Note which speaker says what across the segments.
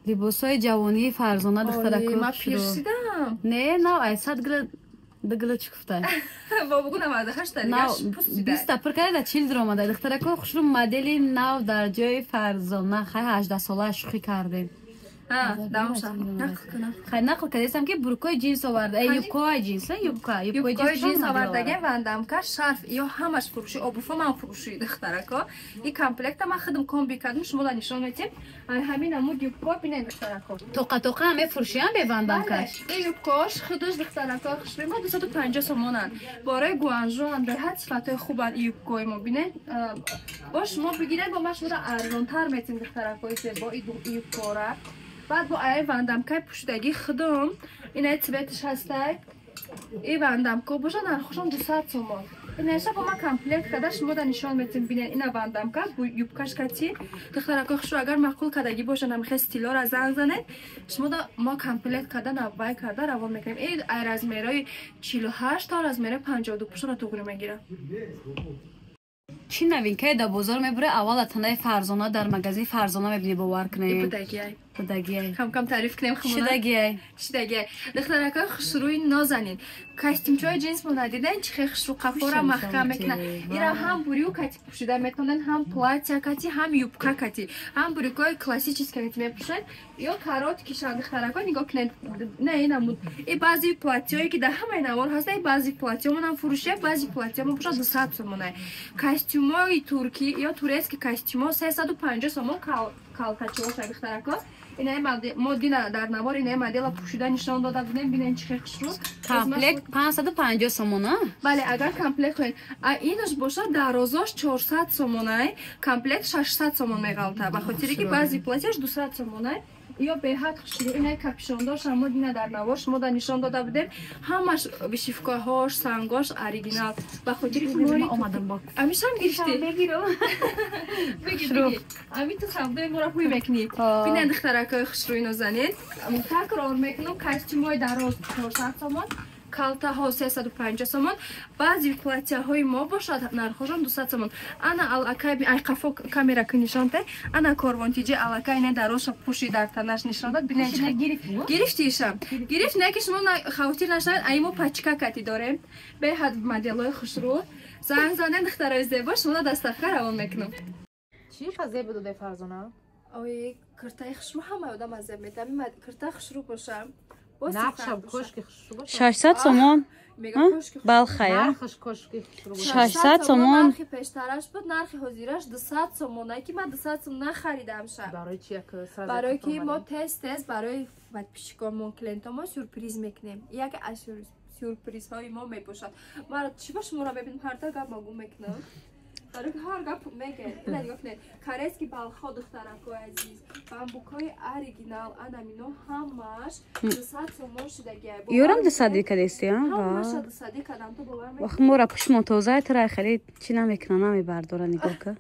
Speaker 1: Либосҳои ҷавонии Фарзона, духтарако.
Speaker 2: Ма пир шидам?
Speaker 1: Не, нав ай сад гила дигила чӣ гуфта?
Speaker 2: Бо бугу 98-та дигаш пусида.
Speaker 1: 20-та пур карда, 40 даромада. Духтарако хушрӯ, модели нав дар ҷои Фарзона. Хай, 18 сола шӯхӣ кардем. Хай, нақл кардестам, ки брюкои ҷинс оварда, юбкои ҷинс, юбка.
Speaker 2: Юбкои ҷинс овардагем, вандамка, шарф, ё ҳамаш фурӯшӣ, обуфо ман фурӯшӣ. Духтарако, и комплекта ман худам комби кардам, шумо да нишон метем. Ҳамин намуд юбко бинед, духтарако.
Speaker 1: Тоқа тоқа мефурӯшиам бевандамкаш.
Speaker 2: И юбкош худаш, духтарако хушрӯи ма, 250 сомонанд. Бораи Гуанжуанд, беҳад сифатҳои хубанд и юбкои мо, бинед. Бо шумо бигиред, бо ман шуморо арзонтар метем, духтаракои зебо, и юбкора. Баъд бо ай вандамкаи пӯшидагии худум, инай цветаш ҳастай. И вандамко боша, нархошон 200 сомон. Инаша бо ма комплект карда шумо да нишон метем, бинед, ина вандамка юбкаш кати. Духтаракои хушрӯ, агар маъқул кардагӣ бошад ҳамихе стилора, занг занед, шумо да мо комплект карда, навбай карда равон мекунем. И ай размерои 48 то размерои 52 пӯшона туғри мегирам.
Speaker 1: Чӣ новинкае дар бозор мебуре, аввал танаи Фарзона, дар магазини Фарзона мебинӣ, бовар кунед.
Speaker 2: Будагиай.
Speaker 1: Будагиай.
Speaker 2: Кам-кам таъриф кунем хумона.
Speaker 1: Шидагиай.
Speaker 2: Шидагиай. Духтаракои хушрӯи нозанин, костюмчаҳои ҷинс мо надиден, чӣ хел хушрӯ қафора маҳкам мекунад. Ира ҳам брюк кати пӯшида метавонед, ҳам платья кати, ҳам юбка кати, ҳам брюкои классический кати мепӯшед ё короткийшан. Духтарако, нигоҳ кунед, не, инамуд и баъзи платьяое ки дар ҳамаи навор ҳаста, и баъзи платьямонам фурӯшия, баъзи платьямон бошад 200 сомонай. Костюмои туркӣ ё турецкий костюмо 350 сомон, калтачиҳоша, духтарако. Инаи мо дина дар навор инаи модела пӯшида нишон дода будем, бинен чӣ хел хушрӯ.
Speaker 1: Комплект 550 сомон, а?
Speaker 2: Бале, агар комплект хоҳед. А инаш бошад, дарозош 400 сомонай, комплект 600 сомон меғалта, ба хотире ки баъзи платьяш 200 сомонай. Ё беҳад хушрӯ. Инаи капюшондоша мо дина дар навор шумо да нишон дода будем, ҳамаш вышивкаҳош, сангош оригинал, ба хотири амишам гирифтӣ. Ами ту савдои моро ҳуй мекунӣ. Бинед, духтаракои хушрӯи нозанин, такрор мекунам: костюмҳои дароз 400 сомон, калтаҳо 350 сомон, баъзи платьяҳои мо бошад, нархошон 200 сомон. Ана аллакай ай қафо камера ки нишонте, ана корвонтиҷи аллакай не дарозша пӯши дар танаш нишон дод. Бинед, гирифтиша, гирифт, не ки шумо хавотир нашавед, ай мо пачка кати дорем, беҳад моделҳои хушрӯ. Занг занед, духтарои зебо, шумо доставка равон мекунам.
Speaker 3: Чӣ зебо додаи, Фарзона?
Speaker 2: Ой, киртаи хушрӯ ҳамаи одам аз зеб метавад. Кирта хушрӯ боша.
Speaker 1: 600 сомон балхая, 600 сомон.
Speaker 2: Нархи пештараш буд, нархи ҳозираш 200 сомона, ки ман 200 сом нахаридамша. Барое ки мо тез тез барои подписчиконмон, клиентомо сюрприз мекунем. Яке аз сюрпризҳои мо мебошад. Мара чӣ ба шуморо мебинам, ҳарта гап магу мекунам, барои ҳар гап мегӯяд. Ина нигоҳ кунед, корейский балхо, духтаракои азиз, бамбукҳои оригинал, анамино ҳамаш 200 сомон шудагиай.
Speaker 1: Ёрам дусадӣ кадести?
Speaker 2: Ҳамаша дусадӣ кадам, ту бовар
Speaker 1: Вақт мора пушмон тоза, тара хеле чӣ намекуна, намебардора, нигоҳ ка.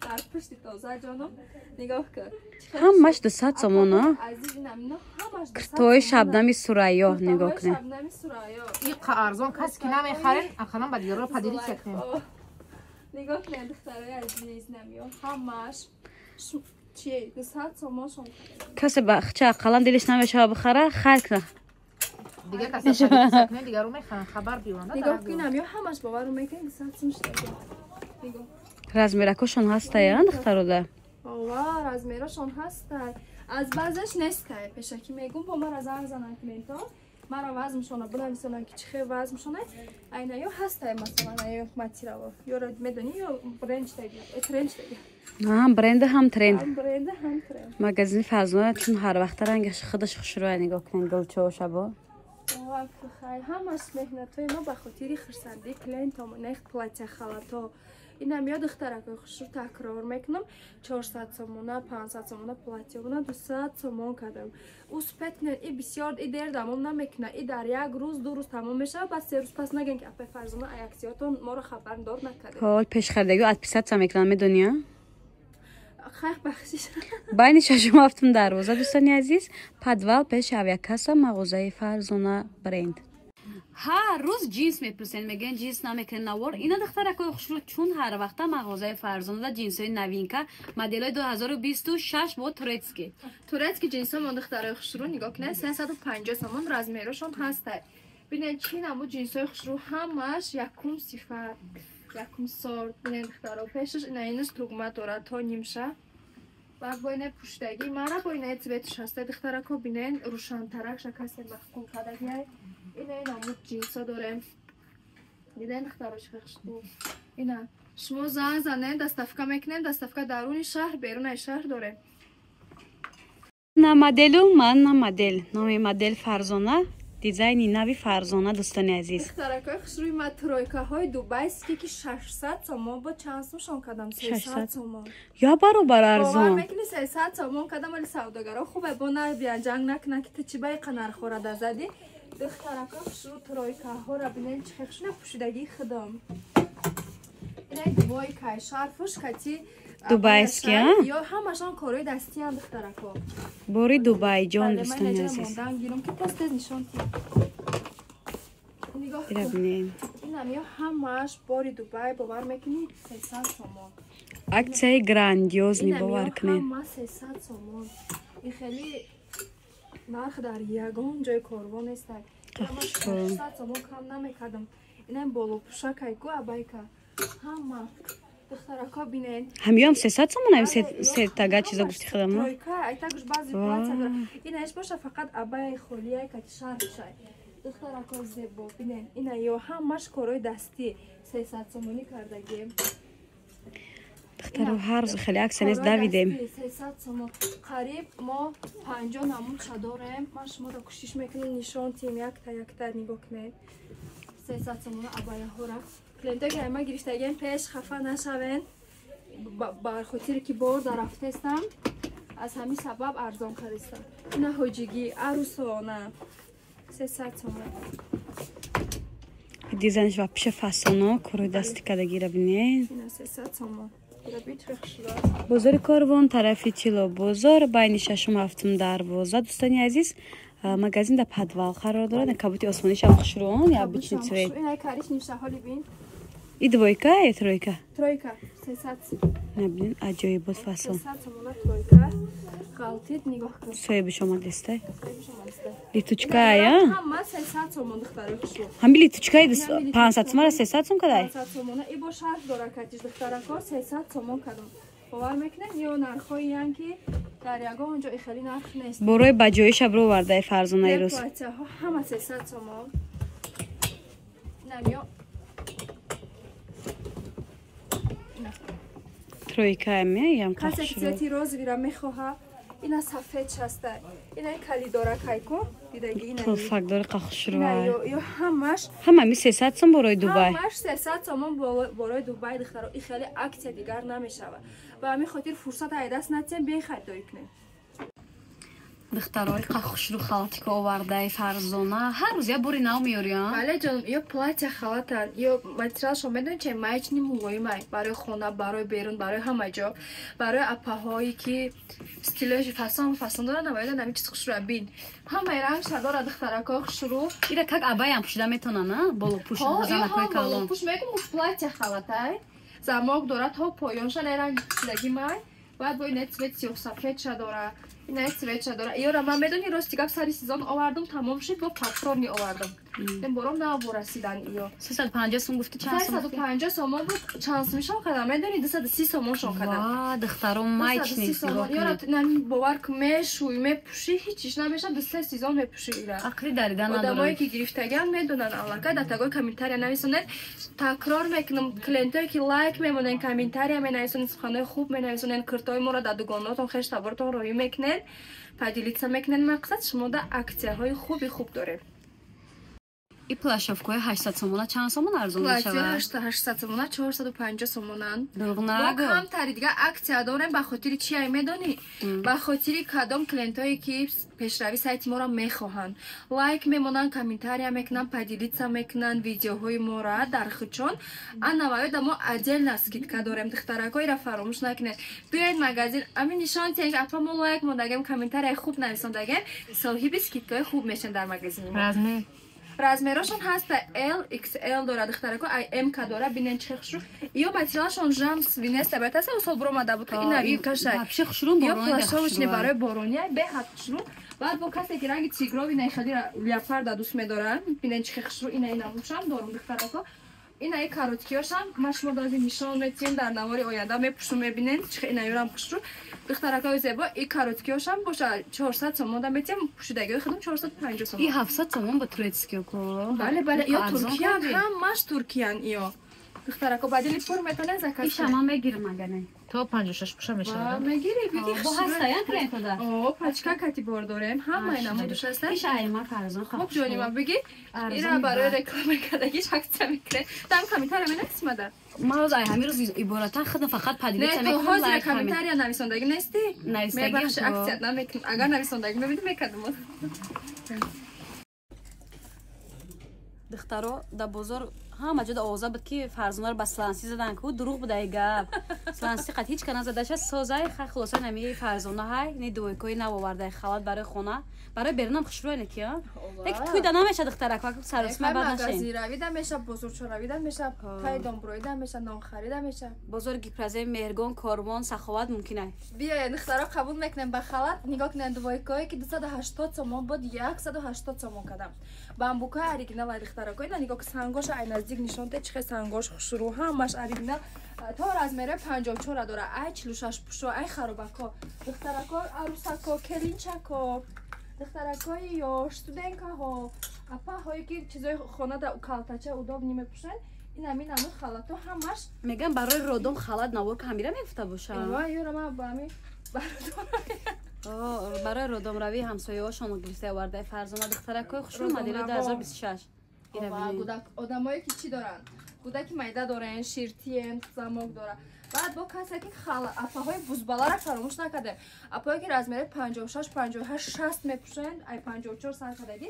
Speaker 2: Дар пушти тоза, ҷоном, нигоҳ кун.
Speaker 1: Ҳамаш 200 сомон, а?
Speaker 2: Азиз, инамино ҳамаш.
Speaker 1: Киртои Шабнами Сурайё, нигоҳ кунед.
Speaker 2: Шабнами Сурайё.
Speaker 3: Иқа арзон касе ки намехарен, ақаллан ба дигарро поделиться кунем.
Speaker 2: Нигоҳ кунед, духтарои азиз, намиё ҳамаш чи 200 сомоншон.
Speaker 1: Касе ба ча ақаллан дилиш намешава бихара, хайр куна.
Speaker 3: Дигар касе поделиться кунем, дигарро мехаран, хабар биёранд.
Speaker 2: Нигоҳ кун, намиё ҳамаш, бовару мекунед, 200 сом шудагиа, нигоҳ.
Speaker 1: Размеракошон ҳастая, духтарода?
Speaker 2: Ова, размерошон ҳастай, аз баъзеш нестай. Пешакӣ мегум, бо мара занг занан клиентон, мара вазмшона бинависонан, ки чӣ хел вазмшона. Айна ё ҳастай, масалан, ё материало ёро медонӣ, ё бренд шдаги, тренд шдаги.
Speaker 1: Ҳам бренда, ҳам тренд.
Speaker 2: Ҳам бренда, ҳам тренд.
Speaker 1: Магазини Фарзона чун ҳар вақта рангаш худаш хушрӯя, нигоҳ кунед, гулчошабо.
Speaker 2: Хайр, ҳамаш меҳнатҳои мо ба хотири хурсандии клиентомо. Нех платья, халато, инам ё, духтаракои хушрӯ, такрор мекунам: 400 сомона, 500 сомона платьямона 200 сомон кардам. Успеть кунед, и бисёр и дер тамом намекунад, и дар як рӯз, 2 рӯз тамом мешавад. Баъд 3 рӯз пас нагӯем, ки апай Фарзона, акциятон моро хабардор накардед.
Speaker 1: Ҳол пешхаридагио отписаться мекунанд, медонӣ, а?
Speaker 2: Хайр, бахшиш.
Speaker 1: Байни шашум ҳафтум дарвоза, дӯстони азиз, подвал, пеши авиакасса, мағозаи Фарзона бренд. Ҳар рӯз ҷинс мепурсен, мегӯян ҷинс намекунен навор. Ина духтаракои хушрӯ, чун ҳар вақта мағозаи Фарзонада ҷинсҳои новинка моделҳои 2026 бо турецкий.
Speaker 2: Турецкий ҷинсҳо мо духтарои хушрӯ нигоҳ кунед, 350 сомон размерошон ҳастад. Бинед чӣ намуд ҷинсҳои хушрӯ, ҳамаш якум сифат, якум сорт. Бинед духтаро, пешаш ина инаш тугма дорад то нимша. Баъд бо ина пуштагӣ мара бо ина цветш ҳаста духтарако, бинед рӯшантарак шакасе маҳкум кардагиай. Ина намуд ҷинсҳо дорем. Диден духтаро чӣ хушрӯ. Ина шумо занг занед, доставка мекунем, доставка даруни шаҳр, берунаи шаҳр дорем.
Speaker 1: На моделу ман на модел. Номи модел Фарзона, дизайни нави Фарзона, дӯстони азиз.
Speaker 2: Духтаракои хушрӯи ма тройкаҳои дубайский ки 600 сомон бо чанд сумшон кардам? 300 сомон.
Speaker 1: Я баробар арзон.
Speaker 2: Бовар мекунӣ 300 сомон кардам, вале савдогаро хубе бо набиян ҷанг накунанд ки ту чӣ ба иқа нархҳоро дазадӣ. Духтаракои хушрӯ тройкаҳоро бинед чӣ хушна пӯшидагии худам. Ина двойка, шарфуш кати
Speaker 1: дубайский, а?
Speaker 2: Ё ҳамашон корҳои дастиянд духтарако.
Speaker 1: Бори Дубай ҷон, дӯстони азиз.
Speaker 2: Мондан гирам ки тез тез нишон тиҳ. Нигоҳ
Speaker 1: Ира
Speaker 2: кун.
Speaker 1: бинед.
Speaker 2: Инам ё ҳамаш бори Дубай, бовар мекунӣ 300 сомон.
Speaker 1: Аксияи грандиозный,
Speaker 2: Инам
Speaker 1: бовар
Speaker 2: ё
Speaker 1: кунед.
Speaker 2: ҳама 300 сомон. Ин хеле нарх дар ягон ҷои корвон нест. Ҳамаш 600 сомон кам намекардам. Инам болопӯшакай ку абайка. Ҳама духтарако бинед.
Speaker 1: Ҳамиём 300 сомон ами се тага чиза гуфти худам.
Speaker 2: Тройка, айтагуш баъзи платья дора. Инааш боша фақат абайи холияй кати шарфшай. Духтарако зебо бинед. Ина ё ҳамаш корҳои дастӣ 300 сомонӣ кардагем.
Speaker 1: Духтаро, ҳар рӯз хеле аксия нест,
Speaker 2: Корҳои
Speaker 1: давидем.
Speaker 2: дастӣ 300 сомон. Қариб мо 50 намудша дорем. Ман шуморо кӯшиш мекунам нишон тиҳем якта якта, нигоҳ кунед. 300 сомона абаяҳора. Клиентое ки ма гирифтагем пеш хафа нашавен. Бар хотире ки бор дарафтестам, аз ҳамин сабаб арзон кардистам. Ина ҳоҷигӣ арӯсона 300 сомон.
Speaker 1: Дизайнш вообще фасоно, корҳои дастӣ кардагира бинед.
Speaker 2: Ина 300 сомон. Ира бич хушрӯ.
Speaker 1: Бозори Корвон, тарафи Тило бозор, байни шашум ҳафтум дарвоза, дӯстони азиз. Магазин дар подвал қарор дорад. Кабути осмонишам хушрӯон, я обычный цвет.
Speaker 2: Ина кариш нимша ҳоли бин.
Speaker 1: И двойка ё тройка?
Speaker 2: Тройка 300.
Speaker 1: Набинед, аҷоибот фасон.
Speaker 2: 300 сомона тройка. Ғалтид, нигоҳ кун.
Speaker 1: Соҳибиш омадеста.
Speaker 2: Соҳибиш омадеста.
Speaker 1: Летучка я?
Speaker 2: Ҳама 300 сомон духтарои хушрӯ.
Speaker 1: Ҳами летучкаи 500 сомона 300 сом кадай?
Speaker 2: 500 сомона. И бо шарф дора катиш духтарако 300 сомон кардам. Бовар мекунед ё нархҳои ки дар ягон ҷо хеле нарх нест.
Speaker 1: Борои ба ҷоиша бировардаи Фарзонаи рӯз.
Speaker 2: Платьяҳо ҳама 300 сомон. Инам ё
Speaker 1: Тройка ме ям.
Speaker 2: Касе ки цвети розовыйра мехоҳад, ина сафед шаста. Ина калидора кайку дидаги ина.
Speaker 1: Тулфак дори қахушрӯ.
Speaker 2: Ё ҳамаш
Speaker 1: ҳама ми 300 сом борои Дубай.
Speaker 2: Ҳамаш 300 сомон борои Дубай духтаро. И хеле аксия дигар намешавад. Ба ҳамин хотир фурсат ай даст натиҳем, биёен харидорӣ кунем.
Speaker 1: Духтарои қахушрӯ халатика овардаи Фарзона. Ҳар рӯз як бори нав меёри, а?
Speaker 2: Бале ҷонам, ё платья халатан, ё материалшон медонед че маечный мулоимай барои хона, барои берун, барои ҳама ҷо, барои апаҳое ки стилои фасон фасон доранд, навояд ҳамин чиз хушрӯ бин. Ҳамаи рангша дорад духтарако хушрӯ.
Speaker 1: Ира как абаям пӯшида метавонанд, а? Болопӯш занакҳои калон.
Speaker 2: Болопӯш мегум, платья халатай. Замок дорад то поёнша, не ранги пӯшидаги май. Баъд бо ина цвет сиёҳ сафедша дора. Ина цветша дора. Ёра ман медони рости гап сари сезон овардум, тамом шуд, бо повторный овардум. Ин бором нав расидан иё.
Speaker 1: 350 сом гуфти чанд сом?
Speaker 2: 350 сомон буд, чанд сомишон кардам, медони 230 сомоншон кардам.
Speaker 1: Ва, духтаро маечный.
Speaker 2: Ёра бовар кун, мешӯй, мепӯшӣ, ҳеҷ чиш намешавад, ду се сезон мепӯшӣ ира.
Speaker 1: Ақли дарида надорам.
Speaker 2: Одамое ки гирифтагиан медонанд аллакай, дар тагои комментария нависонед. Такрор мекунам, клиентое ки лайк мемонед, комментария менависонед, суханои хуб менависонед, киртои моро дар дугонотон, хештаборотон роҳӣ мекунед, поделиться мекунед, мақсад шумо да аксияҳои хуби хуб дорем.
Speaker 1: И плащовкаи 800 сомона чанд сомон арзон мешавад?
Speaker 2: 800 сомона 450 сомонанд.
Speaker 1: Дурӯғ
Speaker 2: Мо
Speaker 1: нагӯ.
Speaker 2: камтари дига аксия дорем, ба хотири чи ай медонӣ? Ба хотири кадом клиентое ки пешрави сайти моро мехоҳанд, лайк мемонанд, комментария мекунанд, поделиться мекунанд видеоҳои моро дар худшон. Ана ваёда мо отдельно скидка дорем, духтаракоира фаромӯш накунед. Биёед магазин, ами нишон тиҳем, ки апа мо лайк мондагем, комментарияи хуб нависондагем, соҳиби скидкаи хуб мешавем дар магазини мо.
Speaker 3: Размер.
Speaker 2: Размерашон ҳаста L, XL дора духтарако, ай М К дора, бинен чӣ хушрӯ. Ё материалашон жамс винеста байтаса усол буромада буд ин новинкаша.
Speaker 1: Вообще хушрӯ
Speaker 2: Ё плащовочне барои борони, беҳад хушрӯ. Баъд бо касе ки ранги тигрови найхали леопарда дӯст медоранд, бинен чӣ хушрӯ ина намушам дорум духтарако. Ина и короткиёшам ман шумо дозӣ нишон метиҳем дар навори оянда мепӯшум мебинен чӣ ина юрам хушрӯ. Духтаракои зебо и короткиёшам боша 400 сомон да метиҳем, пӯшидагиҳои худам 450 сомон.
Speaker 1: И 700 сомон ба турецкиё ко.
Speaker 2: Бале, бале, ё туркиян, ҳамаш туркиян иё. Духтарако ба дили пур метонен заказ.
Speaker 1: Иша ман мегирам агар не.
Speaker 3: То 56 пуша мешавад.
Speaker 2: Мегири, биги
Speaker 1: бо ҳастаян клиентода.
Speaker 2: О, пачка кати бор дорем, ҳамаи намудуш ҳаста.
Speaker 1: Иша ай ма арзон
Speaker 2: хоб ҷони ма биги. Ира барои реклама кардагиш акция мекунем. Там комментария менависмада.
Speaker 1: Ман рӯз ай ҳамин рӯз иборатан худам фақат поделиться
Speaker 2: мекунам. Не, ҳозир комментария нависондагӣ нести?
Speaker 1: Нависондагӣ.
Speaker 2: Мебахши, акция намекунем. Агар нависондагӣ мебидим мекардам.
Speaker 1: Духтаро дар бозор ҳама ҷода овоза буд ки фарзонаро ба сланси задан ку дурӯғ буда ай гап. Сланси қад ҳеҷ ка назадаша созай ха хулоса нами фарзона ҳай ни двойкои нав овардай халат барои хона барои берунам хушрӯй не ки як туйда намеша духтарак вақт саросма бад нашин.
Speaker 2: Магазинравида меша, бозорчоравида меша, тай домброида меша, нонхарида меша.
Speaker 1: Бозори Гипразем, Меҳргон, Корвон, Саховат мумкин ай.
Speaker 2: Биёед духтаро қабул мекунем ба халат. Нигоҳ кунед двойкое ки 280 сомон буд, 180 сомон кардам. Бамбукаи оригинал ай духтарако. Ина нигоҳ сангоша ай наздик нишон те чихе сангош хушрӯ, ҳамаш оригинал. То размере 54 дора, ай 46 пушо, ай харобако. Духтарако, арусако, келинчако, духтаракои ёш, студенткаҳо, апаҳое ки чизои хонада калтача удобни мепӯшанд, ин ҳамин намуд халато ҳамаш.
Speaker 1: Мегам барои родом халат навор ка ҳамира мефута бошам.
Speaker 2: Ва ёра ман ба ҳамин
Speaker 1: барои родомравии ҳамсояҳошон гирифта овардаи фарзона духтаракои хушрӯ модели 2026.
Speaker 2: Одамое ки чӣ доранд? Кӯдаки майда дорен, ширтиен, замок дора. Баъд бо касе ки апаҳои бузбалара фаромӯш накардем. Апаҳое ки размери 56, 58, 60 мепӯшанд, ай 54 сар кардагӣ.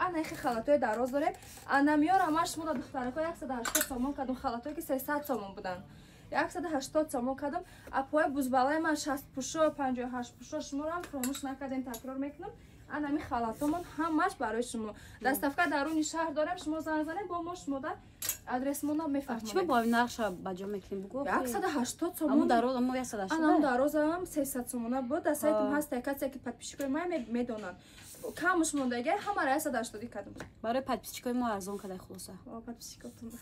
Speaker 2: Ана ихи халатҳои дароз дорем. Анамиёра ман шумо да духтарако 180 сомон кардам, халатҳое ки 300 сомон буданд. 180 сомон кардам. Апаҳои бузбалаи ман 60 пушо, 58 пушо шуморо ҳам фаромӯш накардем, такрор мекунам. Ана ми халатомон ҳамаш барои шумо. Доставка даруни шаҳр дорем, шумо занг занед, бо мо шумо да адресмона мефаҳмонем.
Speaker 1: Чӣ бо нархша ба ҷо мекунем бугу?
Speaker 2: 180 сомон.
Speaker 1: Аммо дароз, аммо 180.
Speaker 2: Анам дарозам 300 сомона буд. Дар сайтам ҳаст, касе ки подписчикои ман медонанд. Камуш мондаги ҳамаро 180 кардам.
Speaker 1: Барои подписчикои мо арзон кардай хулоса.
Speaker 2: Подписчикотон.